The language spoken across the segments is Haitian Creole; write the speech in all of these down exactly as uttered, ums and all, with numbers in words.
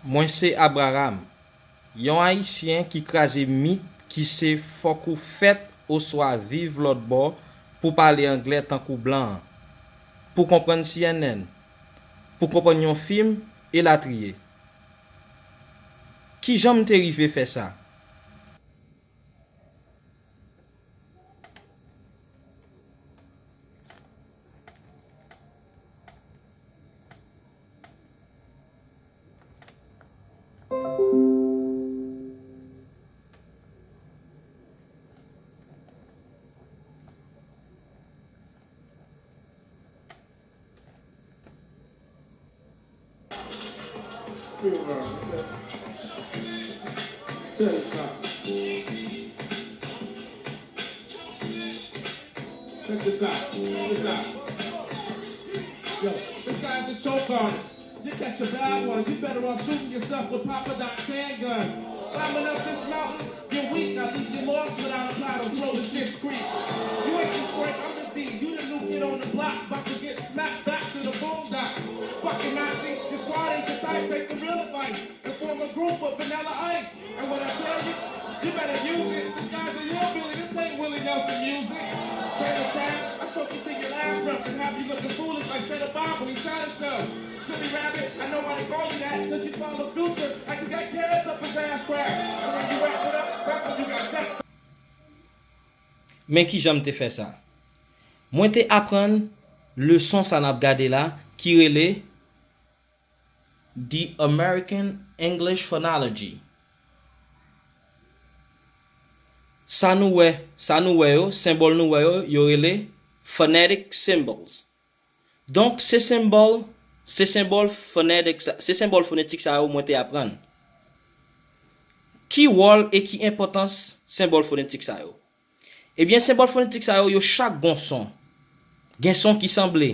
Mwen se Abraram, yon Ayisyen ki kraze mit ki se fòk ou fèt oswa viv lòtbò pou pale anglè tankou blan an, pou konprann C N N, pou konprann yon fim, elatriye. Kijan m te rive fè sa? Check this out. Check this out. Check this out. Yo, this guy's a choke artist. You catch a bad one, you better off shooting yourself with Papa Doc's handgun. Climbing up this mountain, you're weak, I leave you lost without a paddle, floating Schitt's Creek. You ain't Detroit, I'm the D, you the new kid on the block, about to get smacked back to the boondocks. Fucking Nazi, your squad ain't your type, take some real advice and form a group with Vanilla Ice. And what I tell you, you better use it. This guy's a hillbilly, this ain't Willie Nelson music. Trailer trash, I took you to your last breath and have you looking foolish like Cheddar Bob when he shot himself. Silly rabbit, I know why they call you that, cause you follow Future like you got carrots up his ass crack. And when you wrapped it up, that's when you got that. Men kijan m te fè sa? Mwen te aprann leson sa n ap gade la ki rele The American English Phonology. Sa nou wè, sa nou wè yo, senbòl nou wè yo, yo rele phonetic symbols. Donk, se senbòl, se senbòl fonetik sa, se senbòl fonetik sa yo mwen te aprann. Ki wòl e ki enpòtans senbòl fonetik sa yo? Ebyen, senbòl fonetik sa yo, yo chak gon son. Gen son ki sanble.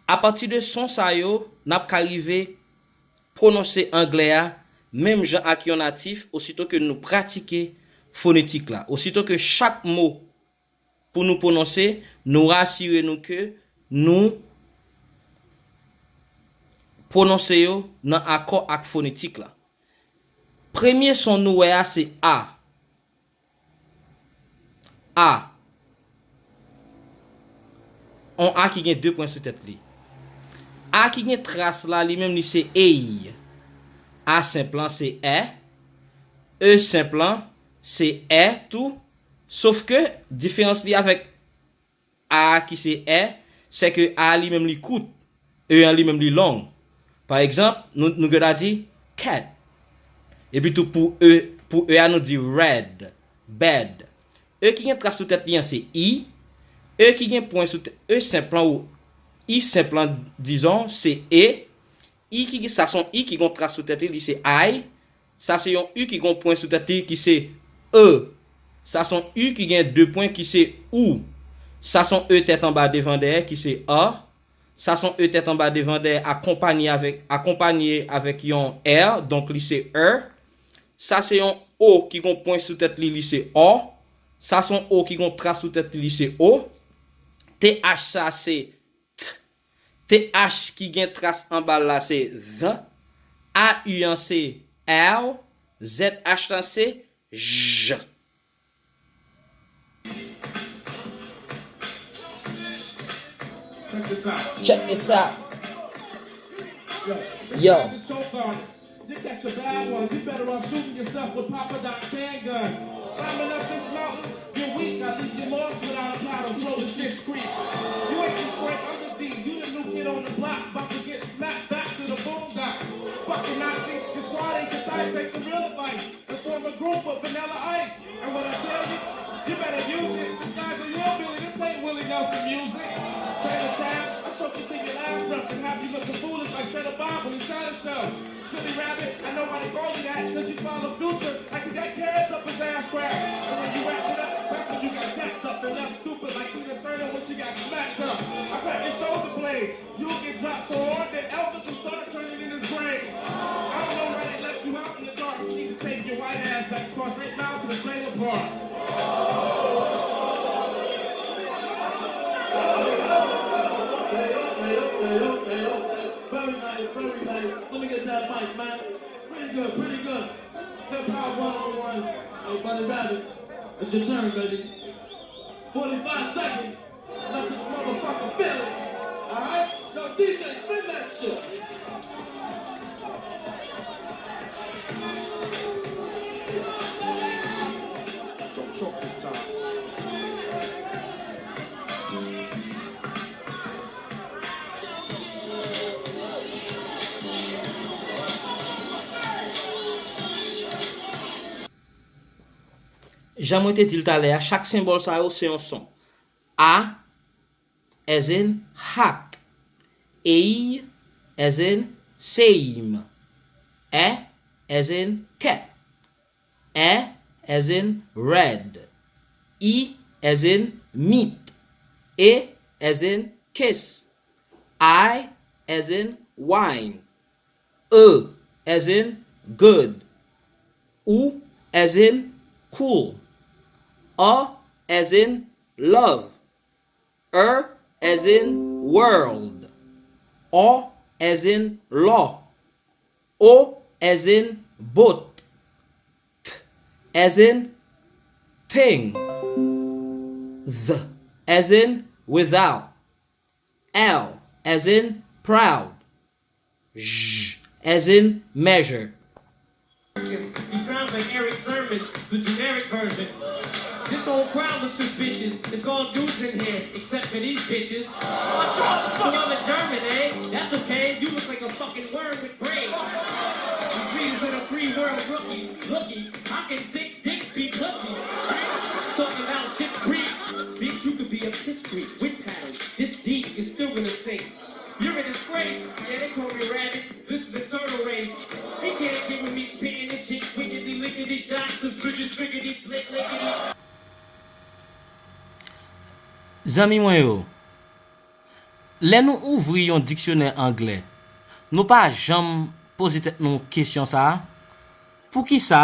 Apati de son sa yo, n ap ka rive pwononse anglè a menm jan ak yon natif, osito ke nou pratike fonetik la. Osito ke chak mo pou nou pwononse, nou rasire nou ke nou pwononse yo nan akò ak fonetik la. Premye son nou wè a se a. A. On A ki gen de pwen sou tèt li. A ki gen tras la, li menm li se ey. A senp lan se è. E senp lan se è tou. Sof ke diferans li avèk A a ki se è, se ke A a li menm li kout, E an li menm li long. Pa egzanp, nou, nou gen dwa di cat. Epi tou pou E, pou E a nou di red, bed. E ki gen tras sou tèt li an se I. E ki gen pwen sou tèt, E senp lan ou I senp lan, dizon, se e. I ki gen, sa se yon I ki gen tras sou tèt li, li se I. Sa se yon U ki gen pwen sou tèt li ki se e. Sa se yon U ki gen de pwen ki se ou. Sa se yon E tèt anba devan dèyè ki se a. Sa se yon E tèt anba devan dèyè akonpanye avèk, akonpanye avèk yon è, donk li se er. Sa se yon O ki gen pwen sou tèt li, li se o. Sa se yon O ki gen tras sou tèt li, li se o. T H sa se t. T H ki gen tras anba l la se the. A U an se ow. Z H lan se j. Check this out. Check this out. Yo. You catch a bad one, you better off shooting yourself with Papa Doc's handgun. Climbing up this mountain, you're weak, I leave you lost without a paddle, floating Schitt's Creek. You ain't Detroit, I'm the D, you the new kid on the block, about to get smacked back to the boondocks. Fucking Nazi, your squad ain't your type, take some real advice and form a group with Vanilla Ice. And what I tell you, you better use it. This guy's a hillbilly, this ain't Willie Nelson music. Trailer trash, I took you to your last breath and have you looking foolish like Cheddar Bob when he shot himself. Silly rabbit, I know why they call you that, cause you follow Future like you got carrots up his ass crack. And when you wrapped it up, that's when you got jacked up and left stupid like Tina Turner when she got smacked up. I cracked your shoulder blade. You'll get dropped so hard that Elvis will start turning in his grave. I don't know why they left you out in the dark. You need to take your white ass back across eight miles to the trailer park. Very nice, very nice. Let me get Good, pretty good. Hip hop one oh one. Hey, Buddy Rabbit, it's your turn, baby. forty-five seconds. Let this motherfucker feel it. Alright? Yo, D J, spin that shit. Don't choke this time. Jan mwen te di l talè a, chak senbòl sa yo se yon son. A as in hat. E as in same. E as in cat. E as in red. I as in meat. E as in kiss. I as in wine. E as in good. U as in cool. O as in love. Er as in world. O as in law. O as in boat. T as in thing. Th as in without. L as in proud. J as in measure. He sounds like Erick Sermon, the generic version. This whole crowd looks suspicious. It's all dudes in here, except for these bitches. So I'm a German, eh? That's okay. You look like a fucking worm with braids. These niggas are the free world rookies. Looky, how can six dicks be pussies? Talking about shit's creek. Bitch, you could be a piss creek with paddles. This deep is still gonna sink. You're a disgrace. Yeah, they call me Rabbit. This is a turtle race. He can't get with me spitting this shit wickedy lickety shot. Cause bitches figgity split lickety. Zanmi mwen yo, lè nou ouvri yon diksyonè anglè, nou pa janm poze tèt nou kesyon sa a, poukisa,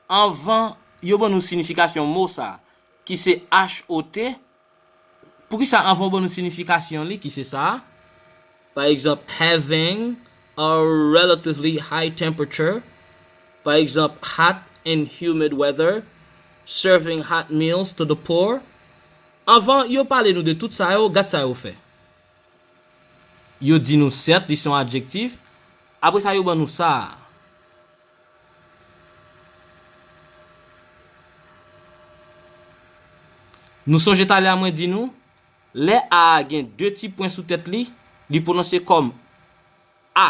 anvan yo ban nou siyifikasyon mo sa a, ki se H O T, poukisa anvan yo ban nou siyifikasyon li, ki se sa a, pa egzanp, having a relatively high temperature, pa egzanp, hot and humid weather, serving hot meals to the poor. Anvan yo pale nou de tout sa yo, gad sa yo fè. Yo di nou, sèt, li se yon adjektif. Apre sa, yo ban nou sa a. Nou sonje talè a mwen di nou, lè A a gen de ti pwen sou tèt li, li pwononse kòm A.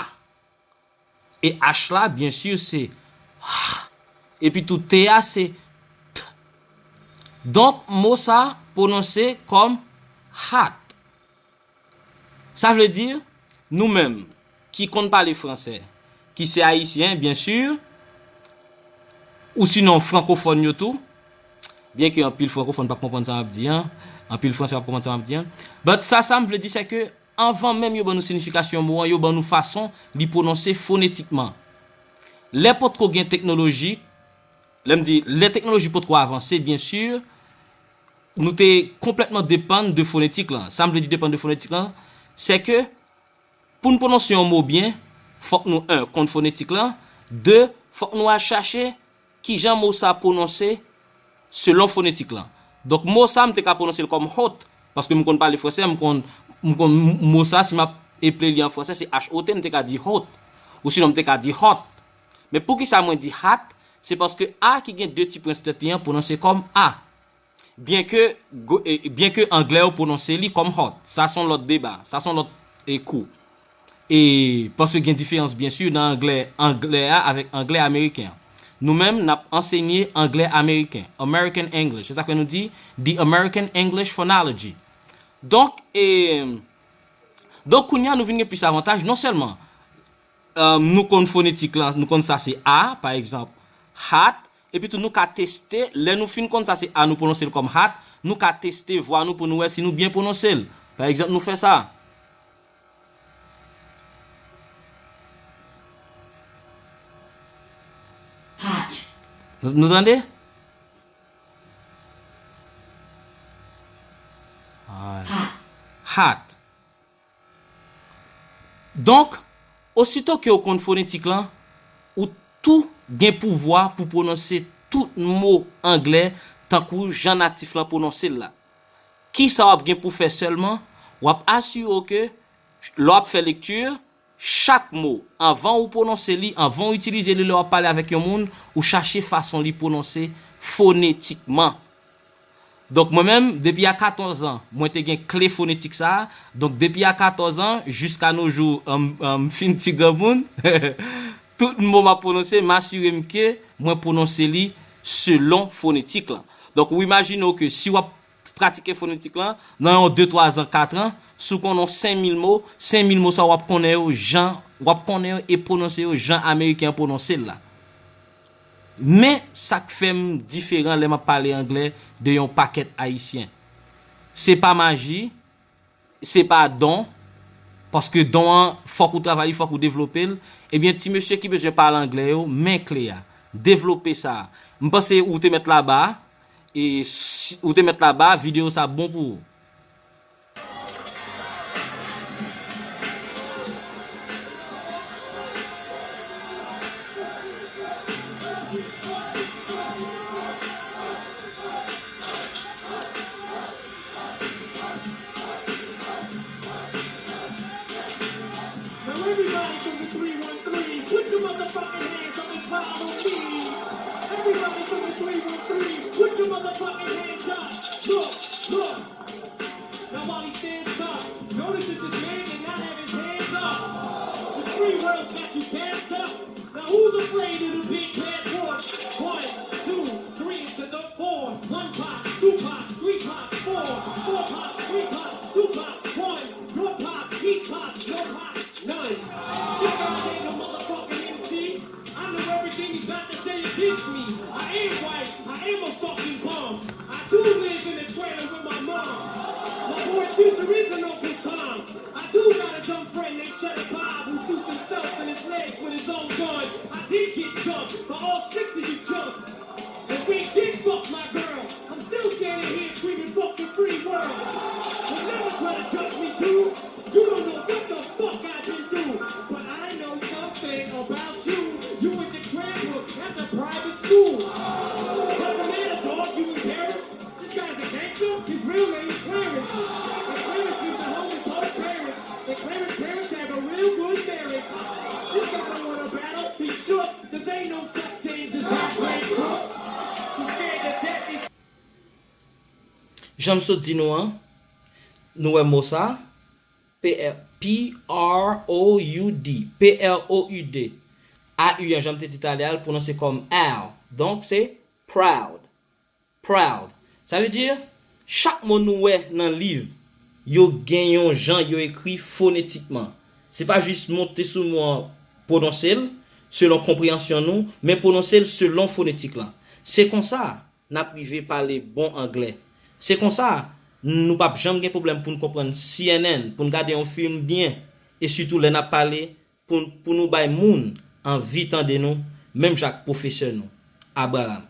E H la, byen si, se H. Epi tou T a, se T. Donk, mo sa pwononse kòm hat. Sa vle di, nou menm ki konn pale fransè, ki se ayisyen, byen si, ou sinon frankofòn yo tou, byen ke anpil frankofòn p ap konprann sa m ap di an, anpil fransè p ap konprann sa m ap di an, but sa, sa m vle di, se ke anvan menm yo ban nou siyifikasyon mo an, yo ban nou fason li pwononse fonetikman. Lè potko gen teknoloji, lè m di, lè teknoloji potko avanse, byen si, nou te konplètman depann de fonetik lan. Sa m vle di depann de fonetik lan, se ke pou n pwononse yon mo byen, fòk nou, en, konn fonetik lan, de, fòk nou al chache kijan mo sa pwononse selon fonetik lan. Donk, mo sa, m te ka pwononse l kòm hot, paske m konn pale fransè, m konn, m konn mo sa, si m ap eple li an fransè, se H O T, m te ka di hot. Ou sinon, m te ka di hot. Men poukisa mwen di hat? Se paske A ki gen de ti pwen sou tèt li an pwononse kòm A. Byen ke, go- e- byen ke anglè yo pwononse li kòm hot. Sa se yon lòt deba, sa se yon lòt e, kou. E paske gen diferans, byen si, nan anglè, anglè a avèk anglè ameriken an. Nou menm, n ap ansenye anglè ameriken, American English. Se sa k fè nou di The American English Phonology. Donk, e, donk, kounye a, nou vin gen plis avantaj, non sèlman, e, nou konn fonetik lan, nou konn sa se A, pa egzanp, hat, epi tou nou ka teste, lè nou fin konn sa se A, nou pwononse l kòm hat, nou ka teste vwa nou pou nou wè si nou byen pwononse l. Pa egzanp, nou fè sa. Hat. Nou, nou tande? Hat. Hat. Donk, osito ke w konn fonetik lan, ou, tou gen pouvwa pou pwononse tout mo anglè tankou jan natif lan pwononse l la. Kisa w ap gen pou fè sèlman? W ap asire w ke lè w ap fè lekti, chak mo, anvan ou pwononse li, anvan ou itilize li lè w ap pale avèk yon moun, ou chache fason li pwononse fonetikman. Donk, mwen menm, depi a katòz an, mwen te gen kle fonetik sa a. Donk, depi a katòz an, jiska no jou, m, m fin ti granmoun, tout mo m ap pwononse, m asire m ke mwen pwononse li selon fonetik lan. Donk, ou imajine w ke si w ap pratike fonetik lan, nan yon de, twa zan, kat an, si w konnen yon senk mil mo, senk mil mo sa w ap konnen yo jan, w ap konnen yo e pwononse yo jan Ameriken an pwononse l la. Men sa k fè m diferan lè m ap pale anglè de yon pakèt Ayisyen. Se pa maji, se pa don, paske don an, fòk ou travay li, fòk ou devlope l. Ebyen, ti mesye ki bezwen pale anglè yo, men kle a. Devlope sa. M panse ou te mèt laba, e si ou te mèt laba, videyo sa bon pou ou. Now everybody from the three one three, put your motherfucking hands up and follow me. Everybody from the three one three, put your motherfucking hands up. Look, look. Now while he stands up, notice if this man did not have his hands up. The three worlds got you gassed up. Now who's afraid of the big bad boy? One, two, three into the four. One pop, two pop, three pop, four. Four pop, three pop, two pop, one. Your pop, he pop, your pop, none. You guys ain't no motherfucking M C. I know everything he's about to say against me. I am white, I am a fucking bum. I do live in a trailer with my mom. My boy Future is an Uncle Tom. I do got a dumb friend named Cheddar Bob who shoots himself in his leg with his own gun. I did get jumped by all six of you chumps. And we did fuck my girl. I'm still standing here screaming fuck the free world. But never try to judge me, dude. You don't know what the fuck I've been through. But I know something about you. You went to Cranbrook, that's a private school. Doesn't matter, dog, you embarrassed. This guy's a gangster. His real name is Clarence. And Clarence means a homie for the parents. And Clarence parents have a real good marriage. This guy don't wanna battle. He shook. Cause ain't no such thing as halfway crook. You scared to death. Jan m sot di nou an, nou wè mo sa, P R, P R O U D, P R O U D. A U an, jan m te di talè a, l pwononse kòm ow. Donk, se proud. Proud. Sa vle di, chak mo nou wè nan liv, yo gen yon jan yo ekri fonetikman. Se pa jis monte sou mo an, pwononse l selon konpreyansyon nou, men pwononse l selon fonetik lan. Se konsa n ap rive pale bon anglè. Se konsa, nou p ap janm gen pwoblèm pou n konprann C N N, pou n gade yon fim byen, e sitou lè n ap pale, pou, pou nou bay moun anvi tande nou, menm jan ak pwofesè nou, Abraham.